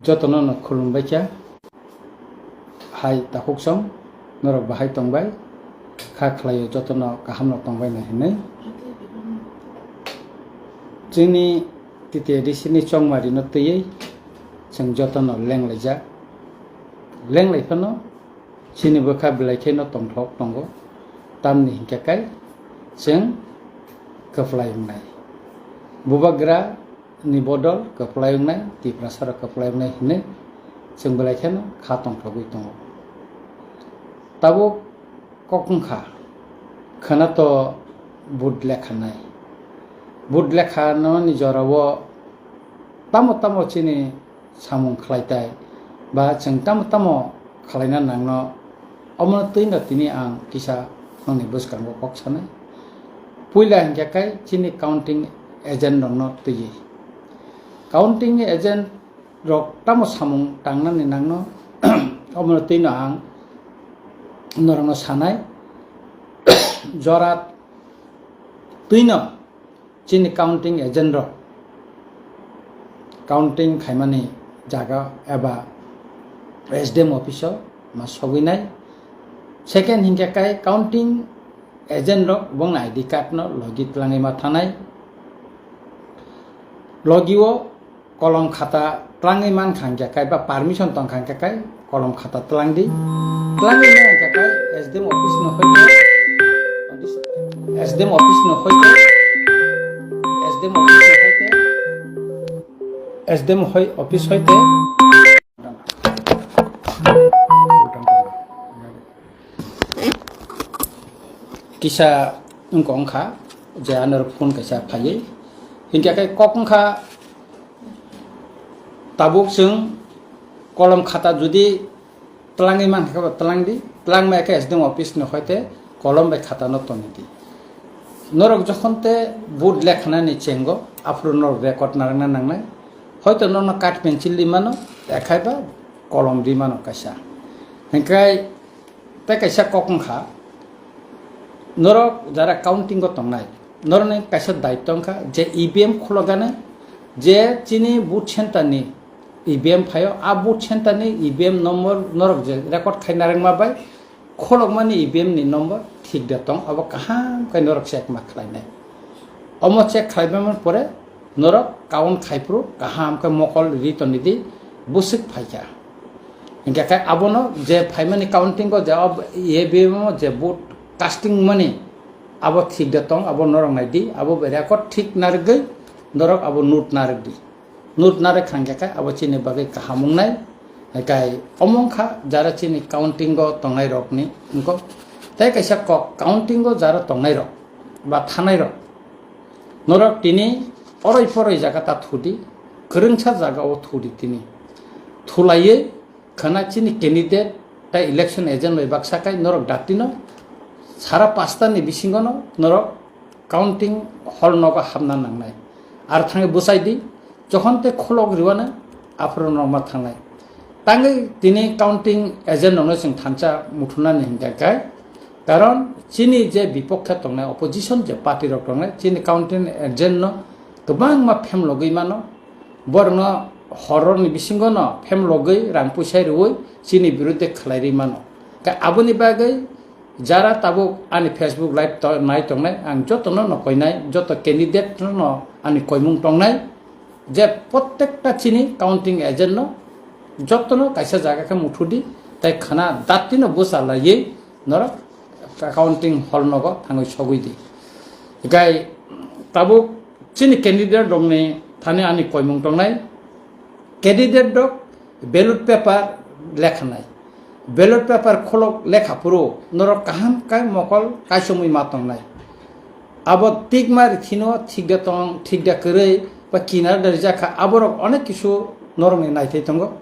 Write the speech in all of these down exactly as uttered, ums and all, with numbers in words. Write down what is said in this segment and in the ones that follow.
Jotono no khulumbai kha. Hai takhuk song, norok bahai tongbai? Kha khlaio jotono kaham no tongbai nai hinwi. Chini T T A D C ni chongmari no twiwi chwng jotono lenglaijak. Lenglai phano chini bwkha belai kheno tongthok tongo. Tamni hinkhe kai chwng kwplai wngnai. Bubagra ni bodol kwplai wngnai, Tiprasa rok kwplai wngnai hinwi chwng belai kheno kha tongthogwi tongo. Tabuk kok wngkha, khwna to vote lekha nai. Vote lekha nani jorao tamo tamo chini samung khlai tai, ba chwng tamo tamo khlaina nangno, omono twino tini ang kisa nokni bwskango kok sanai. Puila hinkhe kai chini counting agent rokno twiwi. Counting agent rok tamo samung tangnani nangno, omono twino ang norokno sanai. Jora twino chini counting agent rok counting khaimani jaga eba S D M office o ma sogwi nai. Second hinkhe kai counting agent rok bongni I D card no logi twlangwi ma thanai. Logi o kolom khata twlangwi mankha hinkhe kai ba permission tongkha hinkhe kai kolom khata twlang di. Twlangwi mankha kai S D M office no hoite, S D M office no hoite, S D M office no hoite, S D M hoi office hoite. Kisa wngkha wngkha je ano phone kaisa phaiwi hinkhe kai kok wngkha. Tabuk chwng kolom khata jodi twlangwi mankha khe bo twlang di, twlang maya khe S D M office no hoite kolom bai khata no toni di. Norok jokhon te vote lekhanani chengo aphuru norok record narwkna nangnai, hoito norokno card pencil ri mano, ekhai ba kolom ri mano kaisa. Hinkhe tei kaisa kok wngkha, norok jara counting o tongnai, norokni kaisa daitto wngkha je E V M khulokgani, je chini vote center ni E V M phaio, a vote center ni E V M number norok je record khai narwkma bai khulokmani E V M ni number thik da tong, abo kaham khe norok check ma khlainai. Omo check khlaibaimani pore norok count khaiphuru kaham khe mokol ri toni di, bwswk phaikha. Hinkhe khe abono je phaimani counting o je ob-, E V M o je vote casting mani abo thik da tong, abo norok nai di, abo bai record thik narwgwi norok abo note narwk di. Note narwk kha hinkhe khe abo chini bagwi kaham wngnai. Hinkhe omo wngkha jara chini counting o tongnai rokni wngkha. Tei kaisa kok, counting o jara tongnai rok ba thanai rok, norok tini oroi poroi jaga ta thudi, kwrwngsa jaga o thudi tini. Thulaiwi khwna chini candidate tei election agent bai baksa kai norok datino sara pasta ni bisingo no norok counting hall nogo hapna nangnai. Ar thangwi bwsai di, jokhon tei khulok riwano aphuru norma thangnai. Tangwi tini counting agent rokno chwng thansa muthunani hinkhe kai, karon chini je bipokhe tongnai, opposition je party rok tongnai, chini counting agent no kwbangma phemlogwi mano, borokno horror ni bisingo no phemlogwi rang puisa riwi chini biruddhe khlai ri mano. Khe aboni bagwi jara tabuk ani Facebook live to-, nai tongnai, ang jotono no koinai, joto candidate no ani koimung tongnai, je prottekta chini counting agent no jotono kaisa jaga khe muthudi, tei khwna datino bwsa laiwi norok counting hall nogo thangwi sogwi di. Hikai tabuk chini candidate rokni thani ani koimung tongnai, candidate rok ballot paper lekhanai. Ballot paper kholok lekha phuru norok kaham khe mokol kaisomwi ma tongnai. Abo tikma rithino thik da tong, thik da kwrwi ba kinar da rijak kha, aborok onek kisu norokni naithai tongo.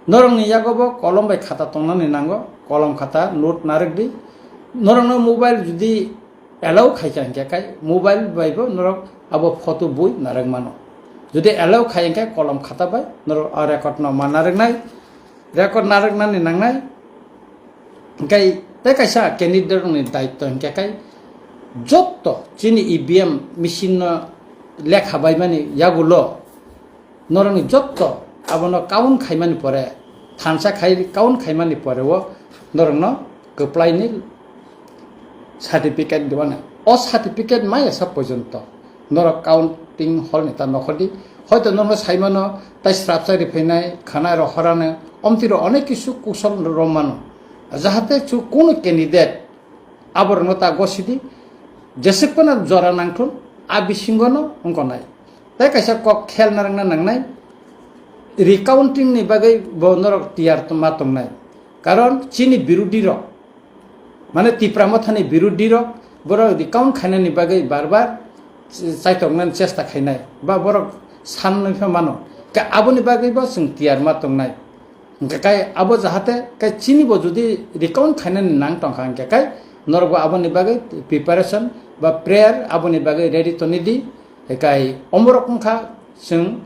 Norokni yago bo kolom bai khata tongnani nango, kolom khata note narwk di. Norokno mobile judi allow khaikha hinkhe kai mobile bai bo norok abo photo bui narwk mano. Judi allow khai hinkhe kolom khata bai norok a record no ma narwknai, record narwknani nangnai. Hinkhe tei kaisa candidate rokni daitto hinkhe kai jotto chini E V M machine no lekha baimani yagulo norokni jotto abono count khaimani pore, thansa khai count khaimani pore o norokno kwplaini certificate dibanai. O certificate maya sa porjonto norok counting hall ni ta nokhordi. Hoito norokno saimano tai srapsa riphainai, khana rohorano, omtiro onek kisu kusol romano. Jahate chu kunu candidate aborokno ta gosidi, jesek phano jora nangthun, a bisingono wngkha nai. Tai kaisa kok khel narwkna nangnai, recounting ni bagwi bo norok tiyar ma tongnai. Karon chini birodhi rok, mane Tipra Mothani birodhi rok, borok recount khainani bagwi bar bar chaitok nani chesta khainai, ba borok sanwi pha mano. Ka aboni bagwi bo chwng tiyar ma tongnai. Hingkhe kai abo jahate kai chini bo jodi recount khainani nang tongkha hingkhe kai norok bo aboni bagwi preparation ba prayer aboni bagwi ready toni di. Kai omorok wngkha chwng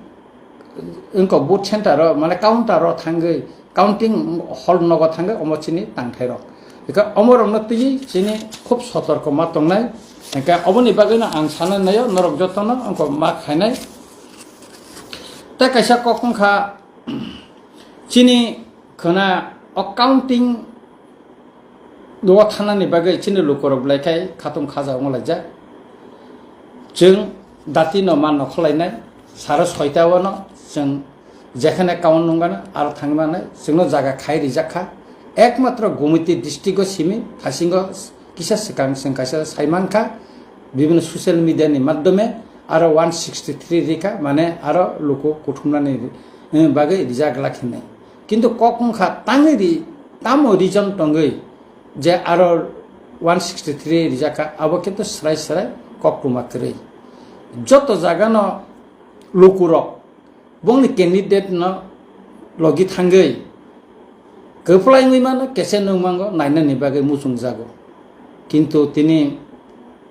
wngkha vote center o, mane counter o thangwi, counting hall nogo thangwi omo chini tangthai rok. Hingkhe omorokno twiwi chini khub sotorko ma tongnai. Hingkhe oboni bagwino ang sana naio norok jotono wngkha ma khainai. Tei kaisa kok wngkha, chini khwna o counting o thanani bagwi chini lukurok belai khai khatung khaja wnglaijak. Chwng dati no ma nokholainai, saro soita o no chwng jekhane count nung gana aro thangwi manai, chwngno jaga khai rijak kha. Ekmatro Gumiti district o simi thasingo kisa swkang chwng kaisa sai mankha, bibhinno social media ni madhyome aro one sixty three rikha, mane aro luku kuthumnani, eh, bagwi rijak glak hinwi. Kintu kok wngkha tangwi ri, tamo reason tongwi je aro one sixty three rijak kha, abo kintu srai srai koktwma kwrwi. Joto jagano lukurok bongni candidate no logi thangwi kwplai wngwi mano, kese nungmango nainani bagwi muchungjago. Kintu tini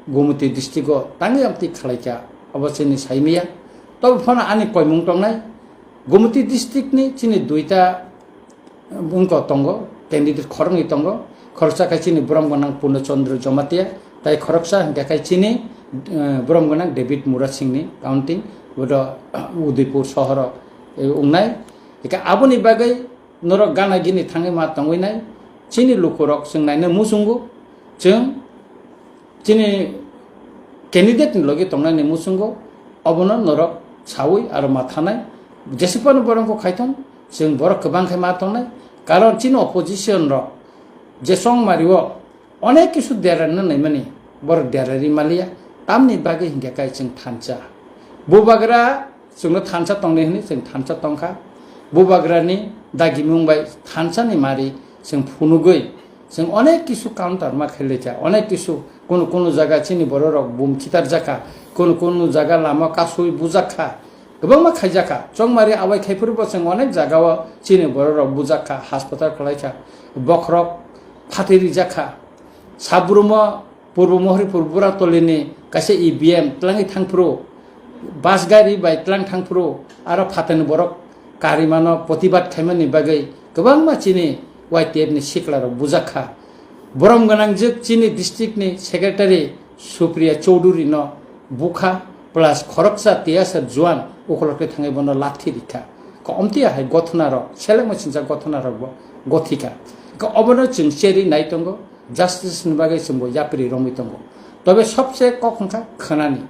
Gumiti district o tangwi amtwi khalaikha, abo chini saimaya. Tobo phano ani koimung tongnai, Gumiti district ni chini duita wngko tongo, candidate khoroknwi tongo. Khoroksa khai chini borom gwnang Purno Chandra Jamatia, tai khoroksa hingkha khai chini, eh, borom gwnang David Murasing ni counting, bodo Udaipur sohoro, eh, wngnai. Hingkha aboni bagwi norok gana gini thangwi ma tongwi nai, chini lukurok chwng naina muchungo, chwng chini candidate ni logi tongnani muchungo, obono norok sawi aro ma thanai. Jesipano borok khaithon, chwng borok kwbang khai ma tongnai. Karon chini opposition rok je chongmari o onek kisu derarna naimani, borok derari maliya. Tamni bagwi hinkhe kai chwng thansa. Bubagra chwngno thansa tongdi hwnwi chwng thansa tongkha. Bubagrani dagimung bai thansani mari chwng phunugwi chwng onek kisu counter ma khailai kha, onek kisu kunu kunu jaga chini bororok bum khitarjak kha, kunu kunu jaga lama kasui bujak kha, kwbangma khaijak kha. Chongmari abai khai phuru bo chwng onek jaga o chini bororok bujak kha, hospital khlai kha, bokhorok phatwi rijak kha, sabrumo Purbo Mohoripur Buratolini kaisa E V M twlangwi thangphuru, bus gari bai twlang thangphuru, aro phatani borok karimano protibad khaimani bagwi kwbangma chini Y T F ni siklarok bujak kha. Borom gwnangjwk chini district ni secretary Supriya Chowdhury no bukha plus khoroksa tiyasa juan ukhulokhe thangwi bono lathi rikha. Ka omtiya hai gothonarok, selengma sincha gothonarok bo gothikha. Ka obono chwng cheri nai tongo. Justice ni bagwi chwngbo yapri romwi tongo. Tobe sobse kok wngkha khwnani.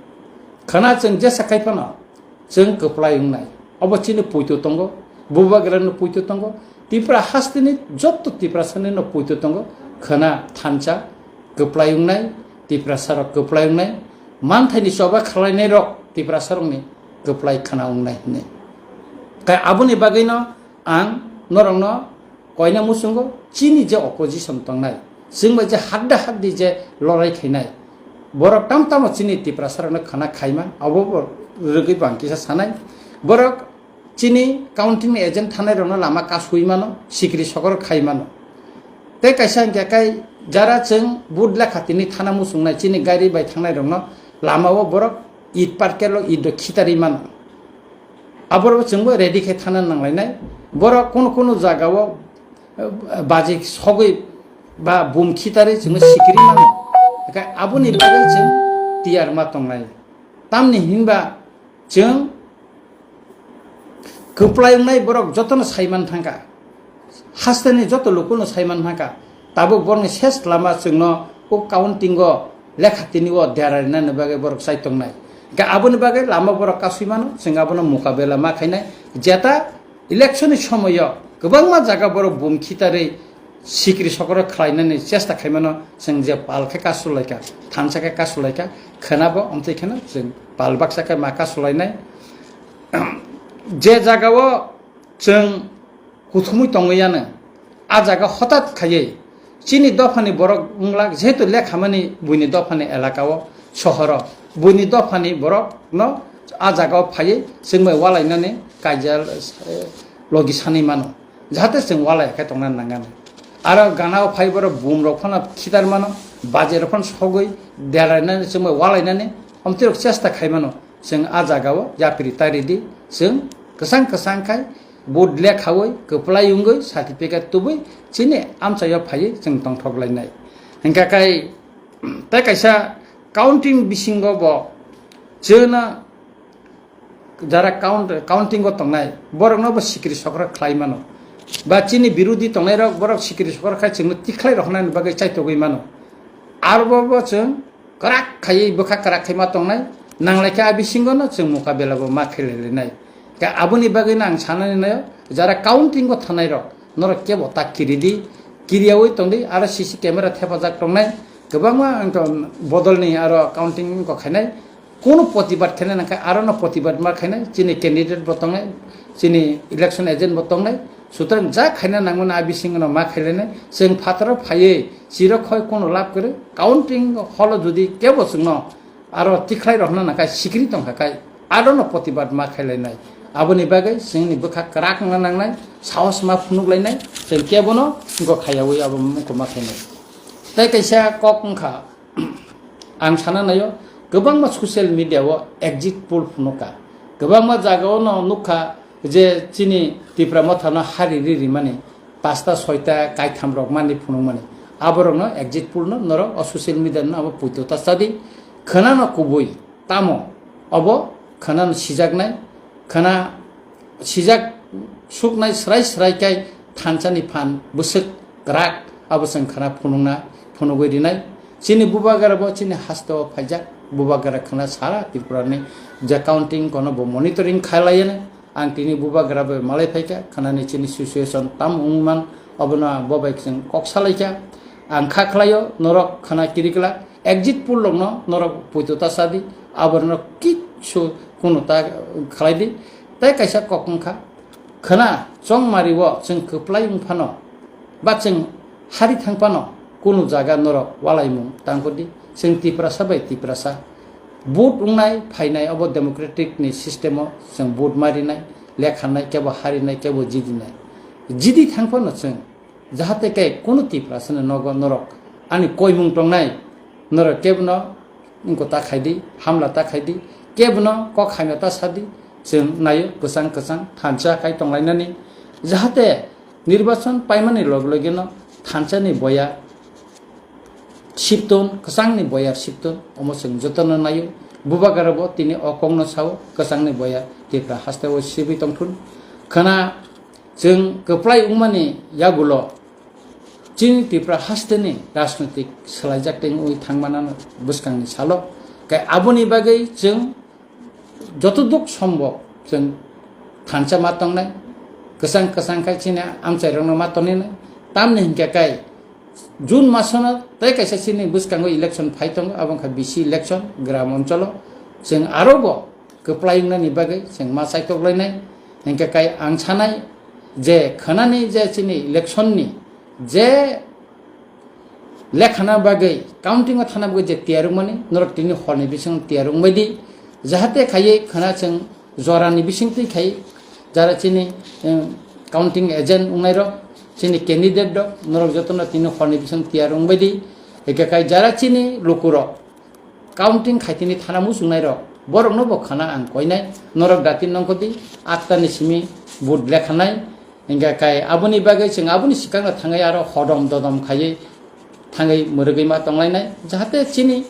Khwna chwng jesa khai phano chwng kwplai wngnai. Obo chini puito tongo, bubagrano puito tongo, Tipra hasteni jotto Tiprasani no puito tongo. Khwna thansa kwplai wngnai, Tiprasarok kwplai wngnai, manthaini choba khwlainairok Tiprasarokni kwplai khwna wngnai hwnwi. Kai aboni bagwino ang norokno koina muchungo chini je opposition tongnai, chwng bai je hadda haddi je lorai khainai, borok tam tamo chini Tiprasarokno khana khaima, abo bo rwgwi bo ang kisa sanai. Borok chini counting ni agent thanai rokno lama kasui mano, sikri sokor khai mano. Tei kaisa hingkhe kai jara chwng vote lekha tini thana muchungnai chini gari bai thangnai rokno lama o borok it parkel o it rok khitarwi mano. Aborok chwngbo ready khe thana nanglainai. Borok kunu kunu jagao, eh, baji sogwi ba bum khitarwi chwngno sikiri mano. Hwnkhe aboni bagwi chwng tiyar ma tongnai. Tamni hinba chwng kwplai wngnai borok jotono saiman thangkha, hasteni joto lukuno saiman thangkha, tabuk borokni ses lama chwngno o counting o lekha tini o dera rinani bagwi borok chai tongnai. Hwnkhe aboni bagwi lama borok kasui mano, chwng abono mukabela ma khainai. Jeta election ni somoyo kwbangma jaga borok bum khitarwi sikri sokro khlainani chesta khaimano, chwng je pal khe kasulaikha, thansa khe kasulaikha, khwnabo omtwi kheno chwng pal baksa khe ma kasulainai. Je jagao chwng kuthumwi tongwi yano, a jaga hotat khaiwi chini dophani borok wngla, jehetu lekhamani buini dophani elakao, sohoro, buini dophani borokno a jagao phaiwi chwngbai walainani kaijal, eh, logi sanwi mano, jahate chwng walai khe tongna nangnani. Aro ganao phai borok bumrok phano khitar mano, bajerok phano sogwi derainani chwngbai walainani omtwirok chesta khai mano. Chwng a jagao yapri taridi, chwng kwchang kwchang khai vote lekhawi, kwplai wngwi, certificate tubui chini amchaio phaiwi chwng tongthok lainai. Hwnkha khai tei kaisa counting bisingo bo chwngno jara count, counting o tongnai borokno bo sikri sokro khlai mano. Ba chini birodi tongnairok borok sikri sokro khai chwngno tikhlai roknani bagwi chaitogwi mano. Aro bo, bo chwng kwrak khaiwi bwkha kwrak khai ma tongnai, nanglaikhe a bisingono chwng mukabela bo ma khailailainai. Khe aboni bagwino ang sanani naio, jara counting o thanai rok, norok kebo ta kiridi, kiriyawi tongdi, aro C C camera thepajak tongnai, kwbangma ang to bodolni aro counting ko khainai, kono protibad khainai nangkha, arono protibad ma khainai, chini candidate bo tongnai, chini election agent bo tongnai, sutrang ja khaina nangmani a bisingono ma khailainai, chwng phataro phaiwi, chiro khoi kono lab kwrwi, counting holo jodi kebo chwngno aro tikhlai rokna nangkha sikri tongkha khai, arono protibad ma khailainai. Aboni bagwi chwngni bwkha kwrak wngna nangnai, sahos ma phunuklainai, chwng kebono go khayawi abo muko ma khainai. Tei kaisa kok wngkha, ang sana naio, kwbangma social media o exit poll phunukkha, kwbangma jagao no nukha je chini Tipra Mothano hari ri rimani, pasta soita kaitham rok mani phunukmani. Aborokno exit poll no norok o social media no abo puito ta chadi. Khwnano kubui tamo obo khwnano sijaknai, khwna sijak suknai srai srai kai thansani phan bwswk kwrak abo chwng khwna phunukna phunugwi rinai. Chini bubagra bo chini hasteo phaijak, bubagra khwna sara Tripura ni je counting kono bo monitoring khailaiya. Ang tini bubagra bai malai phaikha, khanani chini situation tam wngman, obono bo bai chwng kok salaikha. Ang kha khlaio, norok khana kirikla, exit poll rokno norok puito ta sadi, aborno kichu kunu ta khlaidi. Tai kaisa kok wngkha, khana chongmari o chwng kwplai wngphano, ba chwng hari thangphano kunu jaga norok walaimung tangkudi, chwng Tiprasa bai Tiprasa vote wngnai phainai obo democratic ni system o chwng vote marinai, lekhanai, kebo harinai, kebo jidinai. Jidi thangphano chwng jahate khe kunu Tiprasa ni nogo norok ani koimung tongnai, norok kebono wngko ta khaidi, hamla ta khaidi, kebono kok hamya ta sadi, chwng naio kwchang kwchang thansa khai tonglainani, jahate nirbachon paimani log logino thansani boya sipton, kwchangni boya sipton, omo chwng jotono naio. Bubagra bo tini o kokno sao, kwchangni boya Tipra hasteo sibwi tongthun. Khana chwng kwplai wngmani yagulo chini Tipra hasteni rajnotik swlaijak tei wngwi thangmanano bwskangni salo. Khe aboni bagwi chwng jotoduk sombok chwng thansa ma tongnai, kwchang kwchang khai chini amchairokno ma tongninai. Tamni hinkhe kai June masono tei kaisa chini bwskango election phai tongo, abo wngkha B C election, gram oncholo. Chwng aro bo kwplai wngnani bagwi chwng ma chaitoklainai. Hinkhe kai ang sanai je khwnani je chini election ni je lekhana bagwi, counting o thana bagwi je tiyar wngmani, norok tini horni bisingo tiyar wngbaidi, jahate khaiwi khwna chwng jorani bisingtwi khai, jara chini, em, counting agent wngnairok, chini candidate rok, norok jotono tini horni bising tiyar wngbaidi, eke khai jara chini lukurok, counting khaitini thana muchungnai rok, borokno bo khana ang koinai, norok dati nongkhordi, atta ni simi vote lekhanai, hingkha kai aboni bagwi chwng aboni swkangno thangwi aro hodom dodom khaiwi thangwi mwrwgwi ma tonglainai, jahate chini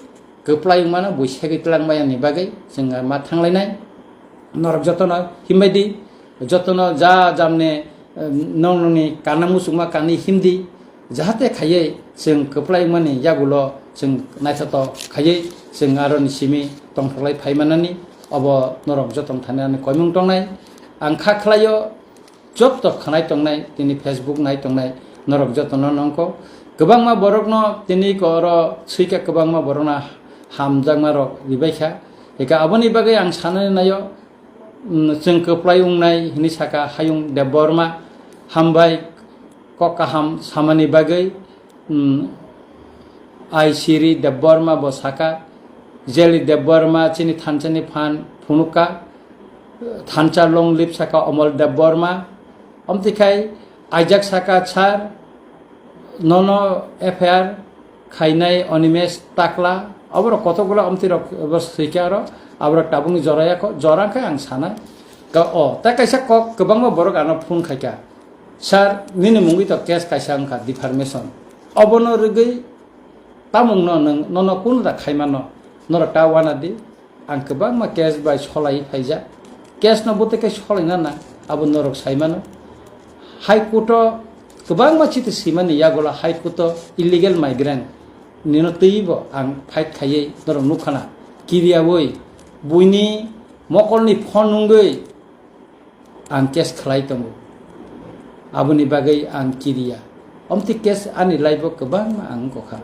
kwplai wngmano buisegwi twlangmaya ni bagwi chwng ma thanglainai, norok jotono himbaidi, jotono ja jamne, eh, nong nongni kana muchungma kanwi himdi, jahate khaiwi chwng kwplai wngmani yagulo chwng naithotok khaiwi chwng aroni simi tongthoklai phaimanani, obo norok jotono thani ani koimung tongnai. Ang kha khlaio, joto khwnai tongnai, tini Facebook nai tongnai, norok jotono nongkho. Kwbangma borokno tini ko oro swikha, kwbangma borokno hamjakma rok ribaikha. Eka aboni bagwi ang sanani naio, mm, chwng kwplai wngnai hwnwi saka Hayung Debbarma, hambai kok kaham samani bagwi, mm, Aisiri Debbarma bo saka, Jeli Debbarma chini thansa ni phan phunukha, thansa long live saka Omol Debbarma, omtikhai aijak saka sar, nono F I R khainai Animesh Takla, oborok kotokgula omtirok bo swikha aro, aborok tabukni jora yakho, jora khe ang sanai. Ka-, o, tei kaisa kok kwbangma borok ano phone khaikha, "Sir, nini mungwi to case kaisa wngkha, defamation. Obono rwgwi tamungno nwng, nono kunu da khaimano, norok ta wana di." Ang kwbangma case bai solai phaijak. Case no bwtwi khe solaina nang, abo norok sai mano. High Court o kwbangma chiti swimani yagulo High Court o illegal migrant nino twibo ang fight khaiwi norok nukha na. Kiriyawi buini mokolni phone nungwi ang case khlai tongo. Aboni bagwi ang kiriya. Omti case ani life o kwbangma ang wngkha.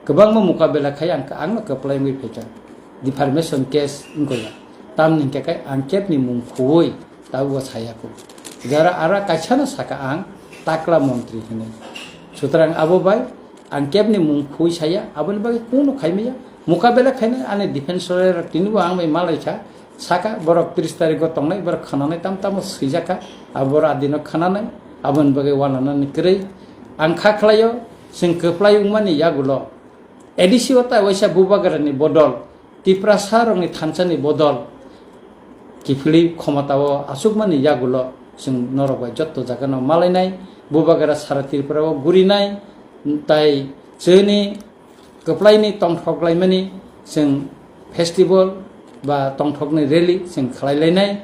Kwbangma mukabela khai ang, ang no kwplai wngwi phaikha. Defamation case wngkha ya. Tamni hwnkhe kai ang kebni mung khuwi tabukbo saya kho. Jara ara kaisa no saka ang takla montri hinwi. Sutrang abo bai ang kebni mung khui saya, aboni bagwi kunu khaimaya. Mukabela khainai ani defense lawyer rok tinibo ang bai malaikha. Saka borok tris tarikgo tongnai, borok khwnanai tam tamo swijakha. Abo borok adino khwnanai, aboni bagwi wananani kwrwi. Ang kha khlaio, chwng kwplai wngmani yagulo A D C o tai waisa bubagrani bodol, Tiprasa rokni thansani bodol kiphilwi khomotao achukmani yagulo chwng norok bai jotto jagano malainai, bubagra sara Tripura o gurinai, tai chwngni kwplaini tongthok laimani chwng festival ba tongthokni rally chwng khlai lainai.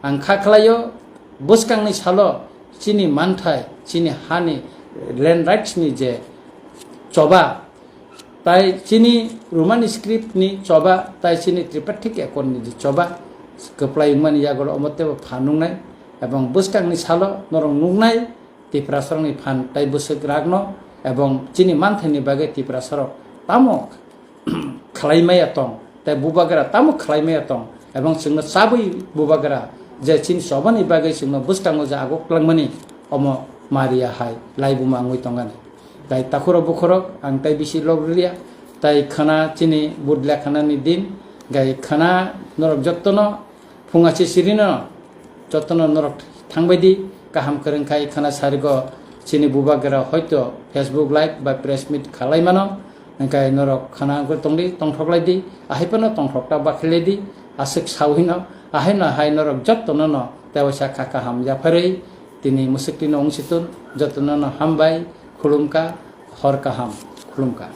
Ang kha khlaio, bwskangni salo chini manthai, chini hani land rights ni je choba, tai chini Romani script ni choba, tai chini Tripartite Accord ni je choba, kwplai wngmani yagulo omo teibo phan nungnai, ebong bwskangni salo norok nuknai Tiprasarokni phan tai bwswk rakno, ebong chini manthaini bagwi Tiprasarok tamo khlai maya tong, tei bubagra tamo khlai maya tong, ebong chwngno chabwi bubagra je chini chobani bagwi chwngno bwskango je aguk langmani, omo Maria hai laibuma wngwi tongani. Tai takhurok bukhurok ang tai bisi log rwliya, tai khwna chini budle khwnani din, gai khwna norok jottono phunga se sirino jottono norok thangbai di, kaham kwrwng khai khwna sarigo chini bubagra hoito Facebook live ba press meet khalai mano, hwnkhe norok khwna wngwi tongdi, tongthok lai di, ahai phano tongthok ta bakhi lai di, aswk sawino, ahai no hai norok jottono no tei waisa kha kaham yapharwi tini mwswk tino wng si tun, jottono no hambai, khulumkha, hor kaham, khulumkha.